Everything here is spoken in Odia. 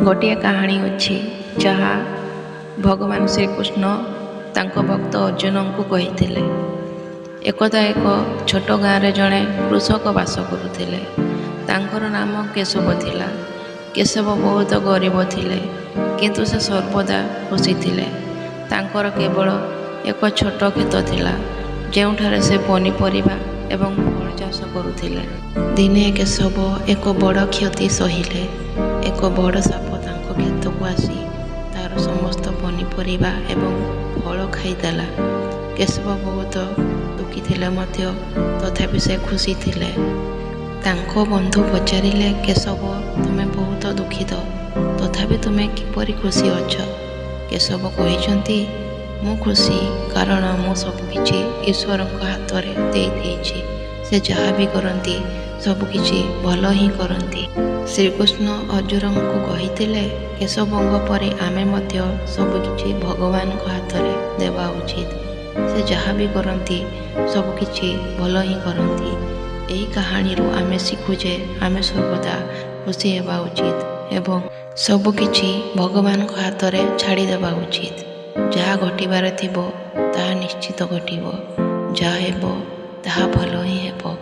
ଗୋଟିଏ କାହାଣୀ ଅଛି ଯାହା ଭଗବାନ ଶ୍ରୀକୃଷ୍ଣ ତାଙ୍କ ଭକ୍ତ ଅର୍ଜୁନଙ୍କୁ କହିଥିଲେ। ଏକଦା ଏକ ଛୋଟ ଗାଁରେ ଜଣେ କୃଷକ ବାସ କରୁଥିଲେ। ତାଙ୍କର ନାମ କେଶବ ଥିଲା। କେଶବ ବହୁତ ଗରିବ ଥିଲେ, କିନ୍ତୁ ସେ ସର୍ବଦା ଖୁସି ଥିଲେ। ତାଙ୍କର କେବଳ ଏକ ଛୋଟ କ୍ଷେତ ଥିଲା, ଯେଉଁଠାରେ ସେ ପନିପରିବା ଏବଂ ଫଳ ଚାଷ କରୁଥିଲେ। ଦିନେ କେଶବ ଏକ ବଡ଼ କ୍ଷତି ସହିଲେ। ଏକ ବଡ଼ ସାପ ତାଙ୍କ କ୍ଷେତକୁ ଆସି ତାର ସମସ୍ତ ପନିପରିବା ଏବଂ ଫଳ ଖାଇଦେଲା। କେଶବ ବହୁତ ଦୁଃଖୀ ଥିଲେ ମଧ୍ୟ ତଥାପି ସେ ଖୁସି ଥିଲେ। ତାଙ୍କ ବନ୍ଧୁ ପଚାରିଲେ, କେଶବ, ତୁମେ ବହୁତ ଦୁଃଖିତ, ତଥାପି ତୁମେ କିପରି ଖୁସି ଅଛ? କେଶବ କହିଛନ୍ତି, ମୁଁ ଖୁସି କାରଣ ମୁଁ ସବୁକିଛି ଈଶ୍ୱରଙ୍କ ହାତରେ ଦେଇଦେଇଛି। ସେ ଯାହା ବି କରନ୍ତି ସବୁକିଛି ଭଲ ହିଁ କରନ୍ତି। ଶ୍ରୀକୃଷ୍ଣ ଅର୍ଜୁନଙ୍କୁ କହିଥିଲେ, କେଶବଙ୍କ ପରି ଆମେ ମଧ୍ୟ ସବୁକିଛି ଭଗବାନଙ୍କ ହାତରେ ଦେବା ଉଚିତ। ସେ ଯାହା ବି କରନ୍ତି ସବୁକିଛି ଭଲ ହିଁ କରନ୍ତି। ଏହି କାହାଣୀରୁ ଆମେ ଶିଖୁ ଯେ ଆମେ ସର୍ବଦା ଖୁସି ହେବା ଉଚିତ ଏବଂ ସବୁକିଛି ଭଗବାନଙ୍କ ହାତରେ ଛାଡ଼ିଦେବା ଉଚିତ। ଯାହା ଘଟିବାର ଥିବ ତାହା ନିଶ୍ଚିତ ଘଟିବ। ଯାହା ହେବ ତାହା ଭଲ ହିଁ ହେବ।